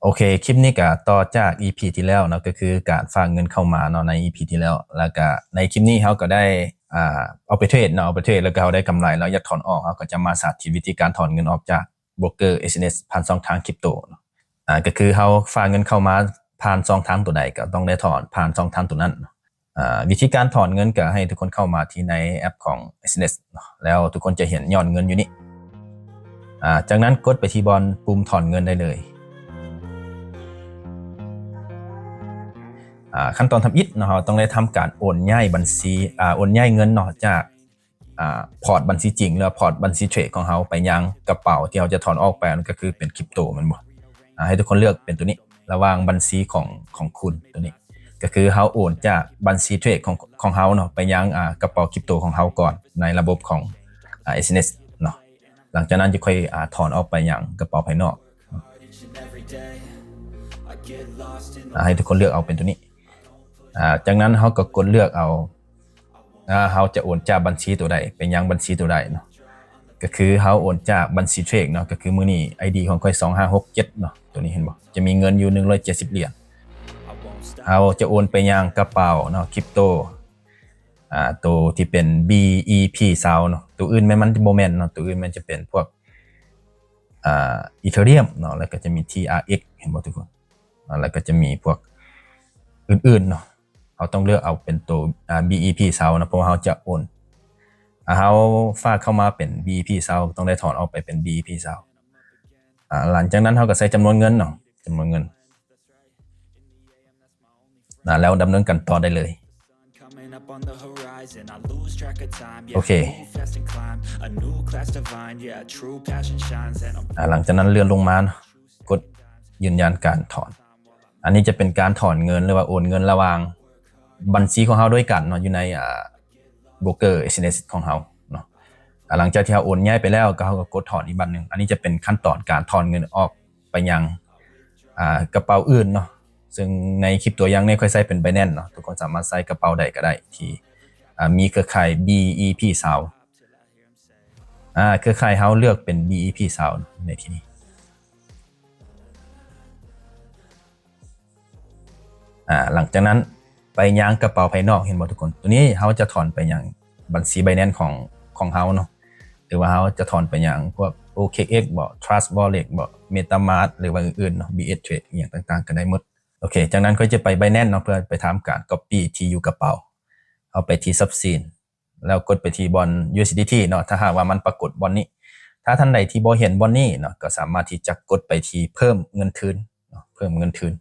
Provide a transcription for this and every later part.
ໂອເຄ ຄລິບນີ້ກໍຕໍ່ຈາກ EP ທີ່ແລ້ວເນາະ ກໍຄືການຝາກເງິນເຂົ້າມາເນາະ ໃນ EP ທີ່ແລ້ວ ແລ້ວກໍໃນຄລິບນີ້ເຮົາກໍໄດ້ ອ່າ ເອົາໄປເທຣດເນາະ ເອົາໄປເທຣດ ແລ້ວກໍເຮົາໄດ້ກຳໄລ ແລ້ວຢາກຖອນອອກ ເຮົາກໍຈະມາສາທິດວິທີການຖອນເງິນອອກຈາກໂບຣກເກີ ເອັກຊເອັນເອັກຊ ຜ່ານຊ່ອງທາງຄຣິບໂຕເນາະ. ອ່າ ກໍຄືເຮົາຝາກເງິນເຂົ້າມາຜ່ານຊ່ອງທາງຕົວໃດ ກໍຕ້ອງໄດ້ຖອນຜ່ານຊ່ອງທາງຕົວນັ້ນເນາະ. ອ່າ ວິທີການຖອນເງິນກໍໃຫ້ທຸກຄົນເຂົ້າມາທີ່ໃນແອັບຂອງ ເອັກຊເອັນເອັກຊ ເນາະ ແລ້ວທຸກຄົນຈະເຫັນຍອດເງິນຢູ່ນີ້. ອ່າ ຈາກນັ້ນກົດໄປທີ່ບ່ອນປຸ່ມຖອນເງິນໄດ້ເລີຍ. ອ່າ ຂັ້ນຕອນທຳອິດເນາະ ເຮົາຕ້ອງໄດ້ທຳການໂອນຍ້າຍບັນຊີ ອ່າ ໂອນຍ້າຍເງິນເນາະ ຈາກ ອ່າ ພອດບັນຊີຈິງ ຫຼືວ່າພອດບັນຊີເທຣດຂອງເຮົາໄປຍັງກະເປົາທີ່ເຮົາຈະຖອນອອກໄປ ນັ້ນກໍຄືເປັນຄຣິບໂຕແມ່ນບໍ່? ອ່າ ໃຫ້ທຸກຄົນເລືອກເປັນຕົວນີ້ ລະຫວ່າງບັນຊີຂອງ ຂອງຄຸນຕົວນີ້ ກໍຄືເຮົາໂອນຈາກບັນຊີເທຣດຂອງ ຂອງເຮົາເນາະ ໄປຍັງ ອ່າ ກະເປົາຄຣິບໂຕຂອງເຮົາກ່ອນ ໃນລະບົບຂອງ ອ່າ ເອັກຊເອັນເອັກຊ ເນາະ. ຫຼັງຈາກນັ້ນຈະຄ່ອຍ ອ່າ ຖອນອອກໄປຍັງກະເປົາພາຍນອກ. ອ່າ ໃຫ້ທຸກຄົນເລືອກເອົາເປັນຕົວນີ້. ອ່າ ຈາກນັ້ນເຮົາກໍກົດເລືອກເອົາ ອ່າ ເຮົາຈະໂອນຈາກບັນຊີຕົວໃດໄປຍັງບັນຊີຕົວໃດເນາະ. ກໍຄືເຮົາໂອນຈາກບັນຊີເທຣດເນາະ ກໍຄືມື້ນີ້ ໄອດີຂອງຂ້ອຍ ສອງຫ້າຫົກເຈັດ ເນາະ ຕົວນີ້ເຫັນບໍ່? ຈະມີເງິນຢູ່ໜຶ່ງຮ້ອຍເຈັດສິບຫຼຽນ. ເຮົາຈະໂອນໄປຍັງກະເປົາເນາະ ຄຣິບໂຕ ອ່າ ໂຕທີ່ເປັນ ບີອີພີຊາວເນາະ. ໂຕອື່ນແມ່ນມັນບໍ່ແມ່ນເນາະ ໂຕອື່ນມັນຈະເປັນພວກ ອ່າ ອີເທີຣຽມເນາະ ແລ້ວກໍຈະມີ ທີອາເອັກ ເຫັນບໍ່ທຸກຄົນ? ອ່າ ແລ້ວກໍຈະມີພວກອື່ນໆເນາະ. ເຮົາຕ້ອງເລືອກເອົາເປັນໂຕ ອ່າ ບີອີພີຊາວເນາະ ເພາະວ່າເຮົາຈະໂອນ ອ່າ ເຮົາຝາກເຂົ້າມາເປັນ ບີອີພີຊາວ ຕ້ອງໄດ້ຖອນອອກໄປເປັນ ບີອີພີຊາວ. ອ່າ ຫຼັງຈາກນັ້ນເຮົາກໍໃສ່ຈຳນວນເງິນເນາະ ຈຳນວນເງິນ ນະ ແລ້ວດຳເນີນການຕໍ່ໄດ້ເລີຍ. ໂອເຄ ອ່າ ຫຼັງຈາກນັ້ນເລື່ອນລົງມາເນາະ ກົດຢືນຢັນການຖອນ. ອັນນີ້ຈະເປັນການຖອນເງິນ ຫຼືວ່າໂອນເງິນລະຫວ່າງບັນຊີຂອງເຮົາດ້ວຍກັນເນາະ ຢູ່ໃນ ອ່າ ໂບຣກເກີ ເອັກຊເອັນເອັກຊ ຂອງເຮົາເນາະ. ອ່າ ຫຼັງຈາກທີ່ເຮົາໂອນຍ້າຍໄປແລ້ວ ກໍເຮົາກໍກົດຖອນອີກບາດໜຶ່ງ. ອັນນີ້ຈະເປັນຂັ້ນຕອນການຖອນເງິນອອກໄປຍັງ ອ່າ ກະເປົາອື່ນເນາະ ຊຶ່ງໃນຄລິບຕົວຢ່າງນີ້ຂ້ອຍໃຊ້ເປັນ Binance ເນາະ ທຸກຄົນສາມາດໃຊ້ກະເປົາໃດກໍໄດ້ທີ່ ອ່າ ມີເຄືອຂ່າຍ ບີອີພີຊາວ ອ່າ ເຄືອຂ່າຍເຮົາເລືອກເປັນ ບີອີພີຊາວ ໃນທີ່ນີ້. ອ່າ ຫຼັງຈາກນັ້ນໄປຍັງກະເປົາພາຍນອກ ເຫັນບໍ່ທຸກຄົນ? ຕົວນີ້ເຮົາຈະຖອນໄປຍັງບັນຊີ Binance ຂອງ ຂອງເຮົາເນາະ ຫຼືວ່າເຮົາຈະຖອນໄປຍັງພວກ ໂອເຄເອັກ ບໍ Trust Wallet ບໍ MetaMask ຫຼືວ່າອື່ນໆເນາະ ບີເອັສ Trade ອີ່ຫຍັງຕ່າງໆກໍໄດ້ໝົດ. ໂອເຄ ຈາກນັ້ນຂ້ອຍຈະໄປ Binance ເນາະ ເພື່ອໄປທຳການ Copy ທີ່ຢູ່ກະເປົາ ເຮົາໄປທີ່ Subscribe ແລ້ວກົດໄປທີ່ບ່ອນ ຢູເອສດີທີ ເນາະ ຖ້າຫາກວ່າມັນປາກົດບ່ອນນີ້. ຖ້າທ່ານໃດທີ່ບໍ່ເຫັນບ່ອນນີ້ເນາະ ກໍສາມາດທີ່ຈະກົດໄປທີ່ເພີ່ມເງິນທຶນເນາະ ເພີ່ມເງິນທຶນ.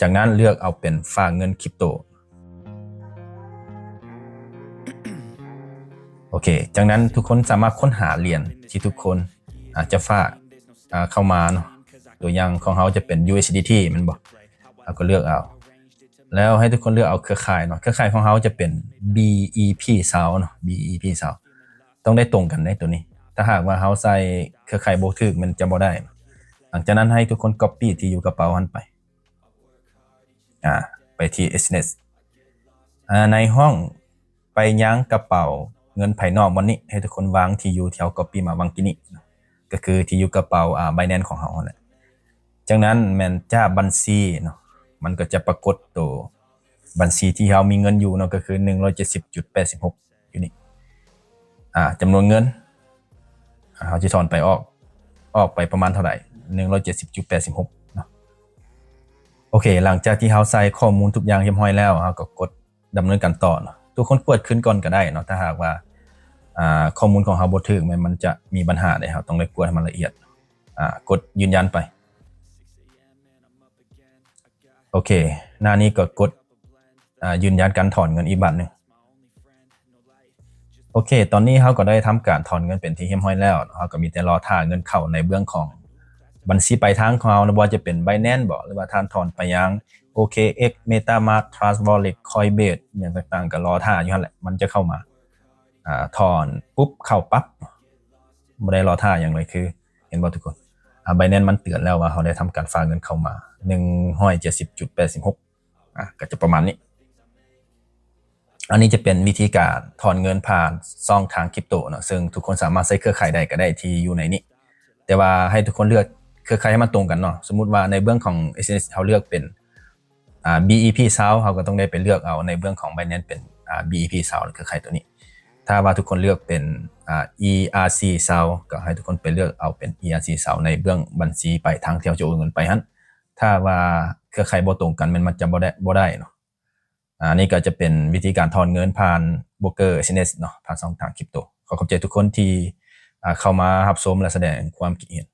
ຈາກນັ້ນເລືອກເອົາເປັນຝາກເງິນຄຣິບໂຕ. ໂອເຄ ຈາກນັ້ນທຸກຄົນສາມາດຄົ້ນຫາຫຼຽນທີ່ທຸກຄົນອາດຈະຝາກ ອ່າ ເຂົ້າມາເນາະ. ຕົວຢ່າງຂອງເຮົາຈະເປັນ ຢູເອສດີທີ ແມ່ນບໍ່? ເຮົາກໍເລືອກເອົາ ແລ້ວໃຫ້ທຸກຄົນເລືອກເອົາເຄືອຂ່າຍເນາະ. ເຄືອຂ່າຍຂອງເຮົາຈະເປັນ ບີອີພີຊາວ ເນາະ ບີອີພີຊາວ ຕ້ອງໄດ້ຕົງກັນເດ້ຕົວນີ້. ຖ້າຫາກວ່າເຮົາໃສ່ເຄືອຂ່າຍບໍ່ຖືກ ມັນຈະບໍ່ໄດ້. ຫຼັງຈາກນັ້ນໃຫ້ທຸກຄົນ Copy ທີ່ຢູ່ກະເປົາຫັ້ນໄປ ອ່າ ໄປທີ່ ເອັກຊເອັນເອັກຊ ອ່າ ໃນຫ້ອງ ໄປຍັງກະເປົາເງິນພາຍນອກບ່ອນນີ້ ໃຫ້ທຸກຄົນວາງທີ່ຢູ່ທີ່ເຮົາ Copy ມາຫວ່າງກີ້ນີ້ເນາະ ກໍຄືທີ່ຢູ່ກະເປົາ ອ່າ Binance ຂອງເຮົາຫັ້ນແຫຼະ. ຈາກນັ້ນແມ່ນຈາກບັນຊີເນາະ ມັນກໍຈະປາກົດໂຕບັນຊີທີ່ເຮົາມີເງິນຢູ່ເນາະ ກໍຄືໜຶ່ງຮ້ອຍເຈັດສິບຈຸດແປດສິບຫົກຢູ່ນີ້ ອ່າ ຈຳນວນເງິນ ອ່າ ເຮົາຊິຖອນໄປອອກ ອອກໄປປະມານເທົ່າໃດ? ໜຶ່ງຮ້ອຍເຈັດສິບຈຸດແປດສິບຫົກເນາະ. ໂອເຄ ຫຼັງຈາກທີ່ເຮົາໃສ່ຂໍ້ມູນທຸກຢ່າງຮຽບຮ້ອຍແລ້ວ ເຮົາກໍກົດ ດຳເນີນການຕໍ່ເນາະ. ທຸກຄົນກວດຄືນກ່ອນກໍໄດ້ເນາະ ຖ້າຫາກວ່າ ອ່າ ຂໍ້ມູນຂອງເຮົາບໍ່ຖືກ ແມ່ນມັນຈະມີບັນຫາເດ້. ເຮົາຕ້ອງໄດ້ກວດໃຫ້ມັນລະອຽດ. ອ່າ ກົດຢືນຢັນໄປ. ໂອເຄ ໜ້ານີ້ກໍກົດ ອ່າ ຢືນຢັນການຖອນເງິນອີກບາດໜຶ່ງ. ໂອເຄ ຕອນນີ້ເຮົາກໍໄດ້ທຳການຖອນເງິນເປັນທີ່ຮຽບຮ້ອຍແລ້ວ. ເຮົາກໍມີແຕ່ລໍຖ້າເງິນເຂົ້າໃນເບື້ອງຂອງບັນຊີປາຍທາງຂອງເຮົາ ບໍ່ວ່າຈະເປັນ Binance ບໍ ຫຼືວ່າທ່ານຖອນໄປຍັງ ໂອເຄເອັກ MetaMask Trust Wallet Coinbase ຫຍັງຕ່າງໆ ກໍລໍຖ້າຢູ່ຫັ້ນແຫຼະ ມັນຈະເຂົ້າມາ. ອ່າ ຖອນປຸບເຂົ້າປັບ ບໍ່ໄດ້ລໍຖ້າຫຍັງເລີຍ ຄື ເຫັນບໍ່ທຸກຄົນ? ອ່າ Binance ມັນເຕືອນແລ້ວວ່າເຮົາໄດ້ທຳການຝາກເງິນເຂົ້າມາ ໜຶ່ງຮ້ອຍເຈັດສິບຈຸດແປດສິບຫົກ ອ່າ ກໍຈະປະມານນີ້. ອັນນີ້ຈະເປັນວິທີການຖອນເງິນຜ່ານຊ່ອງທາງຄຣິບໂຕເນາະ ເຊິ່ງທຸກຄົນສາມາດໃຊ້ເຄືອຂ່າຍໃດກໍໄດ້ທີ່ຢູ່ໃນນີ້ ແຕ່ວ່າໃຫ້ທຸກຄົນເລືອກ ເຄືອຂ່າຍໃຫ້ມັນຕົງກັນເນາະ. ສົມມຸດວ່າໃນເບື້ອງຂອງ ເອສເອັນເອັສ ເຮົາເລືອກເປັນ ອ່າ ບີອີພີຊາວ ເຮົາກໍຕ້ອງໄດ້ໄປເລືອກເອົາໃນເບື້ອງຂອງ Binance ເປັນ ອ່າ ບີອີພີຊາວ ເຄືອຂ່າຍຕົວນີ້. ຖ້າວ່າທຸກຄົນເລືອກເປັນ ອ່າ ອີອາຊີຊາວ ກໍໃຫ້ທຸກຄົນໄປເລືອກເອົາເປັນ ອີອາຊີຊາວ ໃນເບື້ອງບັນຊີປາຍທາງທີ່ເຮົາຈະໂອນເງິນໄປຫັ້ນ. ຖ້າວ່າເຄືອຂ່າຍບໍ່ຕົງກັນ ແມ່ນມັນຈະບໍ່ໄດ້ ບໍ່ໄດ້ເນາະ. ອ່າ ນີ້ກໍຈະເປັນວິທີການຖອນເງິນຜ່ານໂບຣກເກີ ເອສເອັນເອັສ ເນາະ ຜ່ານຊ່ອງທາງຄຣິບໂຕ. ຂໍຂອບໃຈທຸກຄົນທີ່ ອ່າ ເຂົ້າມາຮັບຊົມ ແລະ ສະແດງຄວາມຄິດເຫັນ.